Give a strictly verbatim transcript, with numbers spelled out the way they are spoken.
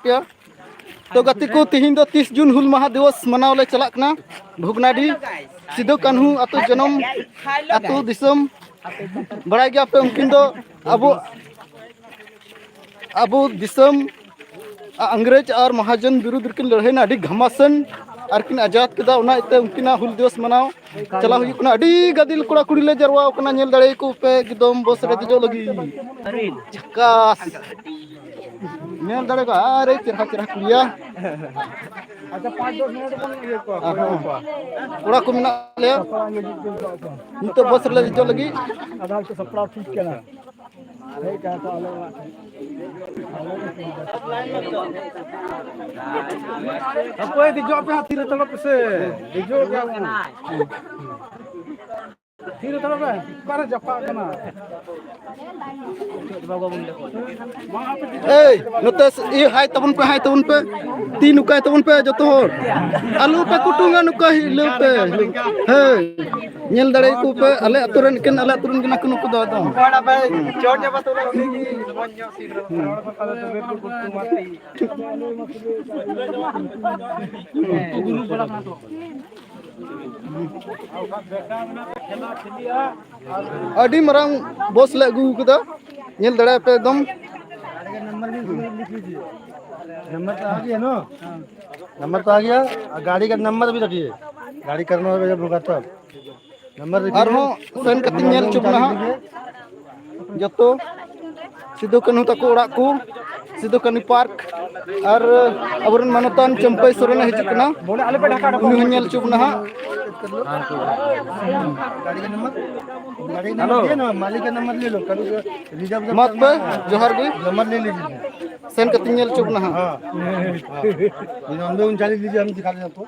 ᱯᱮᱭᱟ᱾ ᱛᱚ ᱜᱟᱛᱮ ᱠᱚ, ᱛᱤᱦᱤᱧ ᱫᱚ ᱛᱤᱥ ᱡᱩᱱ ᱦᱩᱞ ᱢᱟᱦᱟ ᱫᱤᱵᱚᱥ ᱢᱟᱱᱟᱣ ᱞᱮ ᱪᱟᱞᱟᱜ ᱠᱟᱱᱟ ᱵᱷᱚᱜᱽᱱᱟᱰᱤ, ᱥᱤᱫᱩ ᱠᱟᱹᱱᱦᱩ ᱟᱹᱛᱩ ᱡᱚᱱᱚᱢ ᱟᱹᱛᱩ ᱫᱤᱥᱚᱢ᱾ ᱵᱟᱲᱟᱭ ᱜᱮᱭᱟᱯᱮ, ᱩᱱᱠᱤᱱ ᱫᱚ ᱟᱵᱚ ᱟᱵᱚ ᱫᱤᱥᱚᱢ ᱤᱝᱨᱮᱡᱽ ᱟᱨ ᱢᱚᱦᱟᱡᱚᱱ ᱵᱤᱨᱩᱫᱽ ᱨᱮᱠᱤᱱ ᱞᱟᱹᱲᱦᱟᱹᱭᱱᱟ ᱟᱹᱰᱤ ᱜᱷᱟᱢᱟᱥᱟᱱ, ᱟᱨ ᱠᱤᱱ ᱟᱡᱟᱫ ᱠᱮᱫᱟ᱾ ᱚᱱᱟ ᱤᱭᱟᱹᱛᱮ ᱩᱱᱠᱤᱱᱟᱜ ᱦᱩᱞ ᱫᱤᱵᱚᱥ ᱢᱟᱱᱟᱣ ᱪᱟᱞᱟᱣ ᱦᱩᱭᱩᱜ ᱠᱟᱱᱟ᱾ ᱟᱹᱰᱤ ᱜᱟᱫᱮᱞ ᱠᱚᱲᱟ ᱠᱩᱲᱤ ᱞᱮ ᱡᱟᱨᱣᱟ ᱟᱠᱟᱱᱟ, ᱧᱮᱞ ᱫᱟᱲᱮᱭᱟᱠᱚ ᱯᱮ, ᱮᱠᱫᱚᱢ ᱵᱚᱥ ᱨᱮ ᱫᱮᱡᱚᱜ ᱞᱟᱹᱜᱤᱫ᱾ ᱡᱷᱟᱠᱟᱥ ᱧᱮᱞ ᱫᱟᱲᱮ ᱠᱚ, ᱟᱨᱮ ᱪᱮᱨᱦᱟ ᱪᱮᱨᱦᱟ ᱠᱩᱲᱤᱭᱟ᱾ ᱟᱪᱪᱷᱟ, ᱯᱟᱸᱪ ᱫᱚᱥ ᱢᱤᱱᱤᱴ ᱵᱚᱱ ᱤᱭᱟᱹ ᱠᱚᱣᱟ, ᱟᱨᱦᱚᱸ ᱠᱚᱭᱚᱜ ᱠᱚᱣᱟ᱾ ᱠᱚᱲᱟ ᱠᱚ ᱢᱮᱱᱟᱜ ᱞᱮᱭᱟ ᱱᱤᱛᱚᱜ ᱵᱚᱥ ᱨᱮᱞᱮ ᱫᱮᱡᱚᱜ ᱞᱟᱹᱜᱤᱫ᱾ ᱟᱫᱷᱟ ᱜᱷᱚᱱᱴᱟ ᱥᱟᱯᱲᱟᱣ ᱴᱷᱤᱠ ᱠᱟᱱᱟ᱾ ᱦᱮᱡ ᱠᱟᱱᱟ ᱠᱚ ᱟᱞᱮ ᱚᱲᱟᱜ ᱴᱷᱮᱱ᱾ ᱦᱟᱯᱳᱭ, ᱫᱮᱡᱚᱜ ᱟᱯᱮ ᱦᱟᱸᱜ, ᱛᱤᱨᱮ ᱛᱟᱲᱟᱢ ᱯᱮᱥᱮ᱾ ᱫᱮᱡᱚᱜ ᱜᱮᱭᱟ ᱵᱚᱱ᱾ ᱛᱤᱨᱮ ᱛᱟᱲᱟᱢ ᱯᱮ᱾ ᱚᱠᱟᱨᱮ ᱡᱟᱯᱟᱜ ᱠᱟᱱᱟ? ᱢᱟ ᱟᱯᱮ ᱫᱮᱡᱚᱜ ᱮᱭ, ᱱᱚᱛᱮ ᱤᱭᱟᱹ ᱦᱟᱭ ᱛᱟᱵᱚᱱ ᱯᱮ, ᱦᱟᱭ ᱛᱟᱵᱚᱱ ᱯᱮ, ᱛᱤ ᱱᱚᱝᱠᱟᱭ ᱛᱟᱵᱚᱱ ᱯᱮ ᱡᱚᱛᱚ ᱦᱚᱲ᱾ ᱟᱞᱚ ᱯᱮ ᱠᱩᱴᱩᱝᱟ, ᱱᱚᱝᱠᱟ ᱦᱤᱞᱟᱹᱣ ᱯᱮ᱾ ᱦᱮᱸ, ᱧᱮᱞ ᱫᱟᱲᱮᱭᱟᱠᱚ ᱯᱮ, ᱟᱞᱮ ᱟᱹᱛᱩ ᱨᱮᱱ ᱮᱠᱮᱱ ᱟᱞᱮ ᱟᱹᱛᱩ ᱨᱮᱱ ᱠᱟᱱᱟ ᱠᱚ ᱱᱩᱠᱩ ᱫᱚ ᱮᱠᱫᱚᱢ᱾ ᱦᱚᱲ ᱟᱵᱟᱨ ᱪᱚᱴ ᱪᱟᱵᱟ ᱛᱚᱞᱟ ᱩᱱᱤ ᱜᱮ ᱢᱚᱡᱽ ᱧᱚᱜ ᱥᱤᱴ ᱨᱮ ᱦᱚᱲ ᱠᱚ ᱛᱟᱞᱮ ᱛᱚᱵᱮ ᱠᱚ ᱠᱩᱴᱩᱝᱟ ᱛᱤ᱾ ᱟᱹᱰᱤ ᱢᱟᱨᱟᱝ ᱵᱚᱥ ᱞᱮ ᱟᱹᱜᱩ ᱠᱟᱫᱟ, ᱧᱮᱞ ᱫᱟᱲᱮᱭᱟᱜ ᱯᱮ ᱮᱠᱫᱚᱢ᱾ नंबर तो आ गया ना? नंबर तो आ गया, गाड़ी का नंबर भी रखिए, गाड़ी करना होगा जब होगा तब। नंबर रखिए। ᱟᱨᱦᱚᱸ ᱥᱮᱱ ᱠᱟᱛᱮ ᱧᱮᱞ ᱦᱚᱪᱚ ᱵᱚᱱᱟ ᱦᱟᱸᱜ ᱡᱚᱛᱚ ᱥᱤᱫᱩ ᱠᱟᱹᱱᱦᱩ ᱛᱟᱠᱚ ᱚᱲᱟᱜ ᱠᱚ, ᱥᱤᱫᱩ ᱠᱟᱹᱱᱦᱩ ᱯᱟᱨᱠ, ᱟᱨ ᱟᱵᱚᱨᱮᱱ ᱢᱟᱱᱚᱛᱟᱱ ᱪᱟᱹᱢᱯᱟᱹᱭ ᱥᱚᱨᱮᱱ ᱮ ᱦᱤᱡᱩᱜ ᱠᱟᱱᱟ, ᱩᱱᱤ ᱦᱚᱸ ᱧᱮᱞ ᱦᱚᱪᱚ ᱵᱚᱱᱟ ᱦᱟᱸᱜ᱾ गाड़ी का नंबर, गाड़ी का नंबर दिए ना, मालिक का नंबर ले लो, कभी रिजर्व जब ᱢᱟ ᱛᱚᱵᱮ, ᱡᱚᱦᱟᱨ ᱜᱮ᱾ नंबर ले लीजिए। ᱥᱮᱱ ᱠᱟᱛᱮ ᱧᱮᱞ ᱦᱚᱪᱚ ᱵᱚᱱᱟ ᱦᱟᱸᱜ᱾ हाँ, हाँ। ये नंबर उनचालीस लीजिए, हम दिखा दें आपको।